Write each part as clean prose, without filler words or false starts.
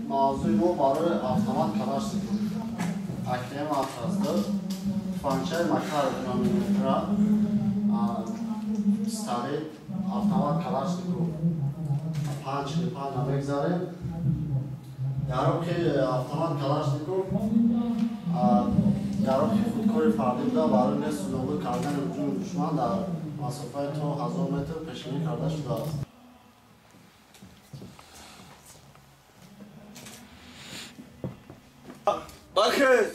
Мавзӯи мо барои автомат Калашников. АКМ 72, тӯфангчаи Макаров 9 мм, пистолет, автомат Калашников 5,45 намегзарем. Яроқи автомат Калашников яроқи худкори фардӣ буда, барои несту нобуд кардани ҳуҷуми душман дар масофаи то 1000 метр пешбинӣ карда шудааст. Бархез!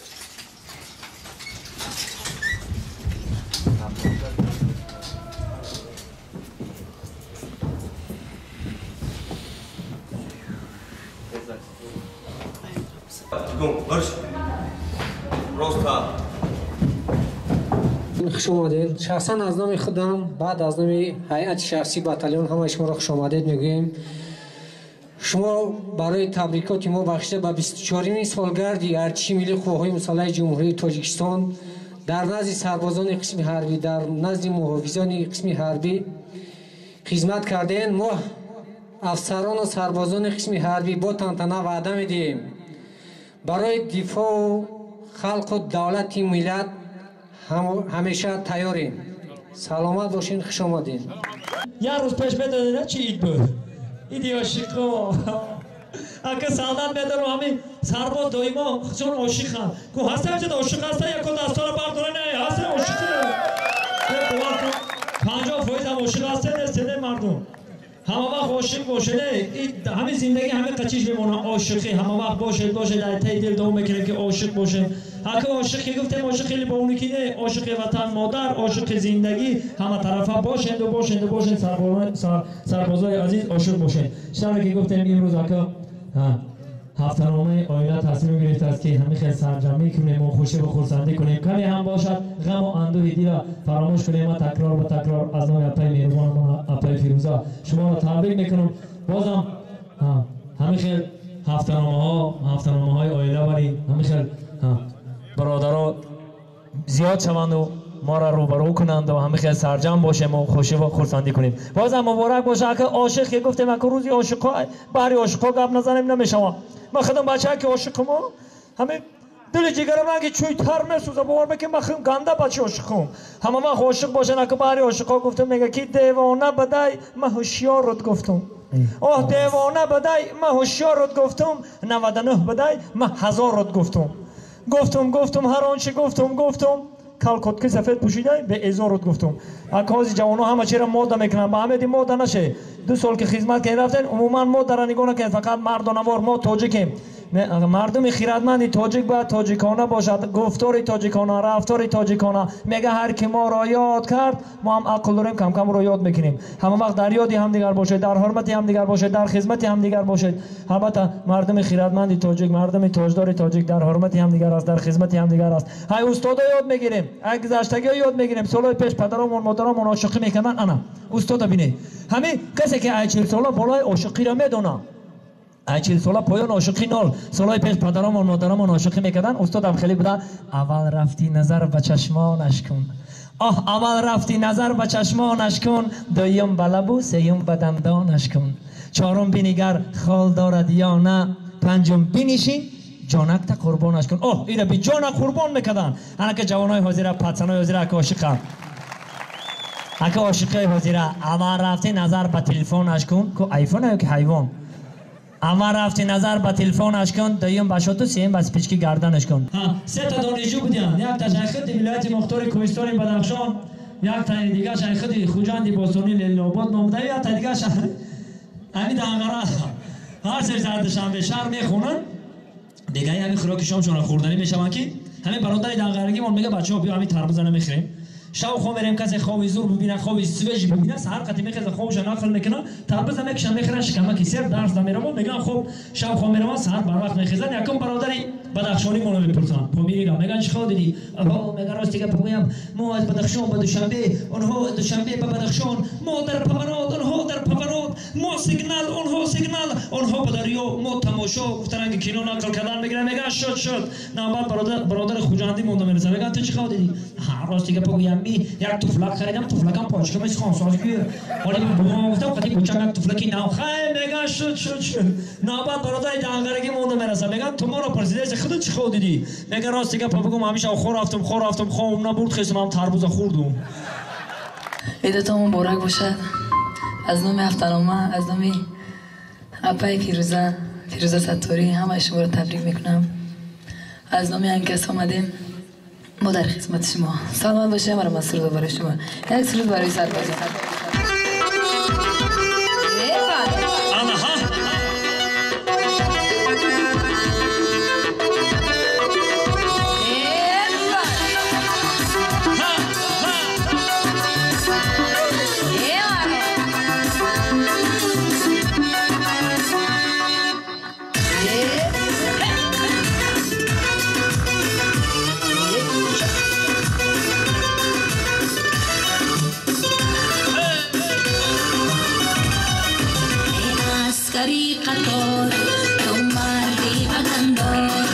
Хуш омадед. Шахсан аз номи худам, баъд аз номи ҳайати шахсии батальон ҳамаи шуморо хушомадед мегӯем. Шумо барои табрикоти мо бахшида ба 24-ми солгарди артиши миллии қувваҳои мусаллаҳи Ҷумҳурии Тоҷикистон дар назди сарбозони қисми ҳарбӣ, дар назди муҳофизони қисми ҳарбӣ хизмат кардем. Мо афсарону сарбозони қисми ҳарбӣ бо тантана ваъда медиҳем барои дифоъу халқу давлати миллат ҳамеша тайёрем. Саломат бошед, хуш омадед. Як рӯз пеш медонед чӣ ид буд? Иди ошиқо. Ака солдат медорам, ҳамин сарбоз доимо чун ошиқанд. Ку ҳаста ҷада ошиқ ҳаста, яко дастора бардора, не ҳаста ошиқ. 50% ҳам ошиқ ҳаста, нест не мардум. Ҳама вақт ошиқ бошед, ҳамин зиндагӣ ҳамин қачиш мемонад ошиқӣ. Ҳама вақт бошед, бошед, дар таи дил дуо мекунем ки ошиқ бошем. Ака ошиқ ки гуфтем, ошиқ хеле бо уни ки не, ошиқи ватан модар, ошиқи зиндагӣ, ҳама тарафа бошенду бошенду бошед, сарбозои азиз ошиқ бошед. Чӣ ки гуфтем, имрӯз ака ҳафтаномаи оила тасмим гирифтааст ки ҳамин хел сарҷамӣ кунем ва хушиву хурсандӣ кунем. Каме ҳам бошад ғаму андӯҳи дила фаромӯш кунем. Ва такрор ба такрор аз номи апаи меҳрубонамон апаи Фирӯза шуморо табрик мекунам. Бозам ҳамин хел ҳафтаномаҳо, ҳафтаномаҳои оила бари ҳамин хел бародаро зиёд шаванду моро рӯбарӯ кунанд ва ҳамин хел сарҷам бошем ва хушиву хурсандӣ кунем. Бозам муборак боша. Ака ошиқ ки гуфтем, ака рӯзи ошиқҳо, баҳри ошиқҳо гап назанем намешавад. Ман худам бачае ки ошиқум, ҳамин дили ҷигарам ранги чӯйтар месӯза. Бовар мекунем, ман худам ганда бачаи ошиқум. Ҳама вақт ошиқ бошанд. Ака баҳри ошиқҳо гуфтам, мега ки девона бадай, ман ҳушёрот гуфтум. Оҳ, девона бадай, ман ҳушёрот гуфтум, 99 бадай, ман ҳазорот гуфтум. Гуфтум, гуфтум, ҳар он чи гуфтум, гуфтум, калкотки сафед пӯшидай беэзорот гуфтум. Ака ҳози ҷавонҳо ҳама чиро мода мекунанд, ба ҳамеди мода наше. 2 сол ки хизмат кардем рафтем, умуман модара нигоҳ накунед, фақат мардонавор. Мо тоҷикем. Мардуми хиратманди тоҷик бояд тоҷикона бошад, гуфтори тоҷикона, рафтори тоҷикона. Мега ҳар ки моро ёд кард, мо ҳам ақл дорем, камкам ӯро ёд мекунем. Ҳама вақт дар ёди ҳамдигар бошед, дар ҳурмати ҳамдигар бошед, дар хизмати ҳамдигар бошед. Албатта мардуми хиратманди тоҷик, мардуми тоҷдори тоҷик дар ҳурмати ҳамдигар аст, дар хизмати ҳамдигар аст. Ҳай устодо ёд мегирем, ай гузаштагиҳо ёд мегирем. Солҳои пеш падаромон, модаромон ошиқӣ мекарданд. Ана устода бинед, ҳамин касе ки ай 40 сола болои ошиқиро медонад, ай 40 сола поён ошиқӣ нол. Солҳои пеш падаромон, модаромон ошиқӣ мекарданд. Устодам хеле буда: аввал рафтӣ назар ба чашмонаш кун, оҳ, аввал рафтӣ назар ба чашмонаш кун, дуюм ба лабу, сеюм ба дандонаш кун, чорум бинигар хол дорад ё на, панҷум бинишин ҷонакта қурбонаш кун. Оҳ, ира би ҷона қурбон мекарданд. Анака ҷавонои ҳозира, пацанои ҳозира ака ошиқанд. Ака ошиқаи ҳозира аввал рафтӣ назар ба телефонаш кун, ку айфон ё ки ҳайвон. Аввал рафти назар ба телефонаш кун, дуюм ба шоту, сеюм ба спички гарданаш кун. Сета донишҷӯ будиянд. Якта шайхиди вилояти мухтори кӯҳистони Бадахшон, яктаи дига шайхиди Хуҷанди бостонӣ Ленинобод номда, якта дига ҳамин Данғара. Ҳар сеш дар Душанбе шаҳр мехонанд. Дигаи ҳамин хӯроки шомшонро хӯрданӣ мешаванд ки ҳамин бародари данғарагимон мега: бачаҳо, биё ҳамин тарбуза намехӯрем, шав хоб мерем, касе хоби зур бибина, хоби свежий бибина, саҳар қати мехеза, хобша нақл мекуна, тарбуза мекушан, мехӯран, шикамаки сер дарс намеравон. Мегӯян хоб шав хоб мераван, саҳар барвақт мехезан. Якум бародари бадахшонӣ моно мепурсанд, помириро мегӯян: чӣ хол дидӣ? Мега: рости гап бигӯям, мо аз Бадахшон ба Душанбе, онҳо аз Душанбе ба Бадахшон, мо дар поворот, онҳо дар поворот, Мо сигнал, онҳо сигнал, онҳо ба дарё, мо тамошо. Гуфтаранги кино нақл кардан мегиранд, мегӯянд шуд, шуд. Навбат бародари Хуҷандӣ монда мерасад, мегӯянд ту чӣ хабар дидӣ? Ҳа, рости гапа гӯям, ми як туфлак харидам, туфлакам почка месхон соз ки ҳоли бобом гуфтам қати бучам як туфлаки нав. Хай, мегӯянд шуд, шуд, шуд. Навбат бародари Данғарагӣ монда мерасад, мегӯянд ту моро пурсидаси, худат чӣ хабар дидӣ? Мегӯянд рости гапа бигӯм, ҳамеша хор рафтум, хор рафтум, хобам набурд, хестам ҳам тарбуза хӯрдум. Идатон муборак бошад. Аз номи ҳафтанома, аз номи апаи Фирӯза, Фирӯза Сатторӣ, ҳамаи шуморо табрик мекунам. Аз номи анкас омадем, мо дар хизмати шумо. Саломат бошед, маро суруд барои шумо. Як суруд барои сарбозон. قطار تو مردی وطندار،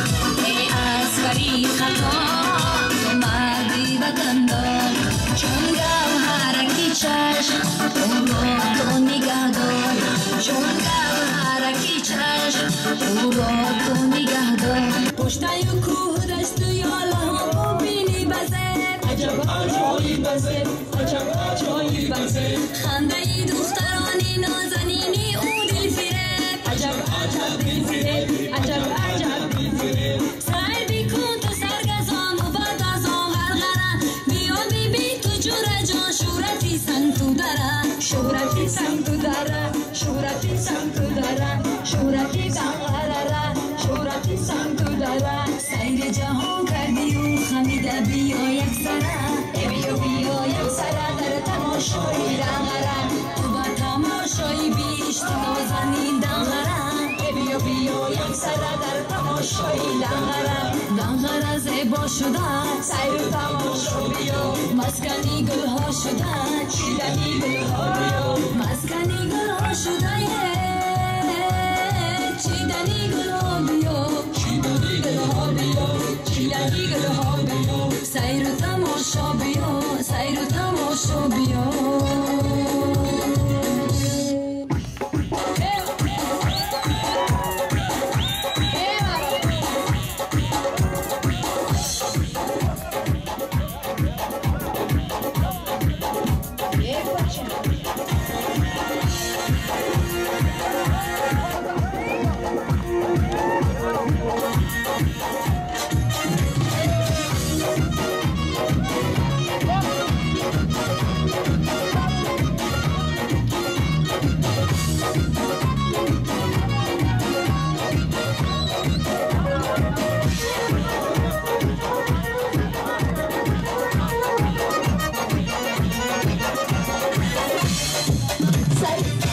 ای عسکری قطار تو مردی وطندار، چون گوهرکی چشم او را تو نگهدار، چون گوهرکی چشم او را تو نگهدار. پشتای کوه دشت و یالها ببینی بزه، عجب عجایب بزه، عجب عجایب بزه. خنده دخترانی نازنینی او دل فریب، عجب عجب دل فریب، عجب عجب دل فریب. سر بکن تو سرگزان و بعد از آن غرغره، بیا ببین تو جوره جان، شورتی سنگ تو دره، شورتی سنگ تو دره، شورتی سنگ تو دره، شورتی دغرره، شورتی سنگ تو دره. سیر جهان کردی و خمیده بیا یک سره، بیا بیا یک سره در تماشای دغره، تو با تماشای بیش تو نازنین دغره، بیا بیا یک سره در تماشای دغره. دغره زیبا شده سیر و تماشا بیا، مسکنی گلها شده چیدنی گلها بیا، مسکنی گلها شده چیدنی گلها بیا، چیدنی گلها بیا، چیدنی گلها بیا. سیر و تماشا بیا، سیر و تماشا بیا. Thank you.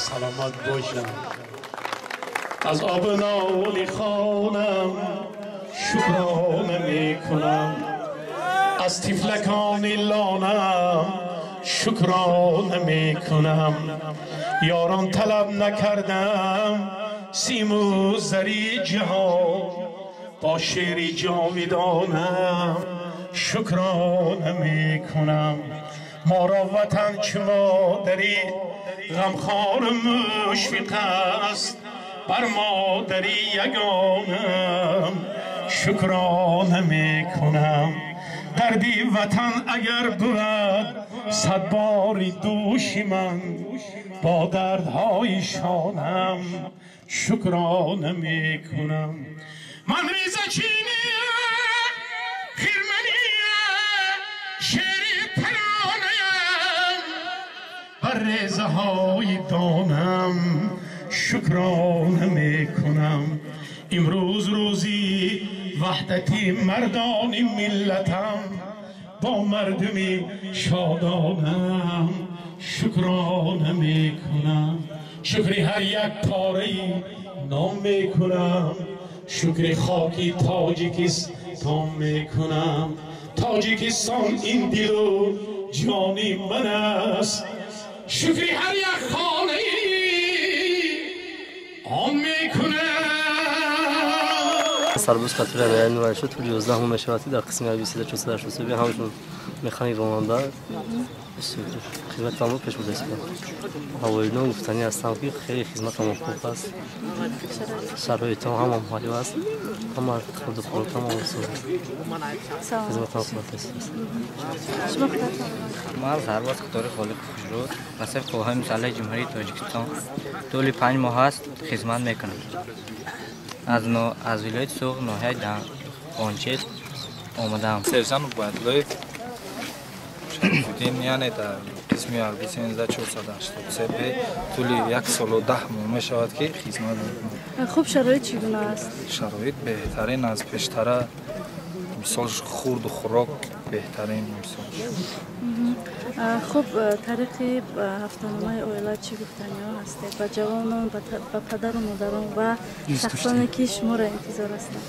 سلامت باشم. از آب نالی خانم شکرانه میکنم، از تیفلکان لانم شکرانه میکنم. یاران طلب نکردم سیم و زری جهان، با شعری جاویدانم شکرانه میکنم. ما را وطن چه مادری غمخوار مشفق است، بر مادری یگانم شکرانه میکنم. دردی وطن اگر بود صد باری دوش من، با دردهای شانم شکرانه میکنم. من ریزه چینی خیرمنی شعر ترانم، بر ریزه های دانم شکرانه میکنم. امروز روزی وحدتی مردان ملتم، با مردمی شادانم شکرانه میکنم. شکری هر یک پاره نام میکنم، شکری خاکی تاجیکستان میکنم. تاجیکستان این دل و جانی من است، شکری هر یک خانه آن میکنم. سرباز خاطر نورانی شد طول 11 ماه مشورتی در قسم ابی 483 همشون механик ронанда хизматамро пеш бурда истодам. Ҳавоилон гуфтанӣ ҳастам ки хеле хизматамон хуб аст, шароитам ҳама муҳайё аст, ҳама хурду хӯрокам осон аст, хизматам хуб аст. Ман сарбоз Худори Холиқ Хушруд ба сафи қувваҳои мусаллаҳи Ҷумҳурии Тоҷикистон тӯли 5 моҳ аст хизмат мекунам. Аз вилояти Суғд ноҳияи Қончел омадаам. Сержант Убайдуллоев Шарифуддин, яъне дар қисми ҳарбӣ 13483 Б тӯли 1 солу 10 моҳ мешавад ки хизмат мекунам. Хуб, шароит чӣ гуна аст? Шароит беҳтарин аз пештара, мисол хурду хӯрок беҳтарин мисол. Хуб, тариқи ҳафтаномаи оила чӣ гуфтаниҳо ҳастед ба ҷавонон, ба падару модарон ва шахсоне ки шуморо интизор ҳастанд?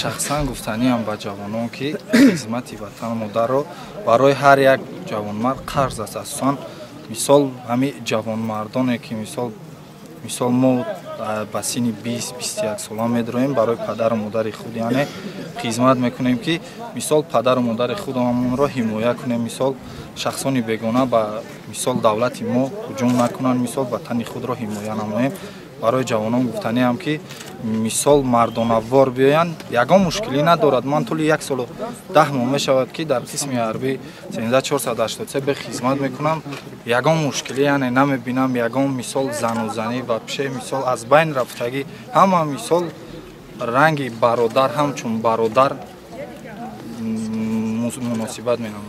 Шахсан гуфтаниам ба ҷавонон ки хизмати ватану модарро барои ҳар як ҷавонмард қарз аст. Асосан мисол ҳамин ҷавонмардоне ки мисол мо ба синни 20-21 сола медроем, барои падару модари худ яъне хизмат мекунем ки мисол падару модари худамонро ҳимоя кунем, мисол шахсони бегона ба мисол давлати мо ҳуҷум накунанд, мисол ватани худро ҳимоя намоем. Барои ҷавонон гуфтаниам ки мисол мардонавор биёянд, ягон мушкилӣ надорад. Ман тӯли 1 солу 10 моҳ мешавад ки дар қисми ҳарбӣ 13483 Б хизмат мекунам, ягон мушкилӣ яъне намебинам, ягон мисол занузанӣ ва пше мисол аз байн рафтагӣ, ҳама мисол ранги бародар, ҳамчун бародар муносибат менамояд.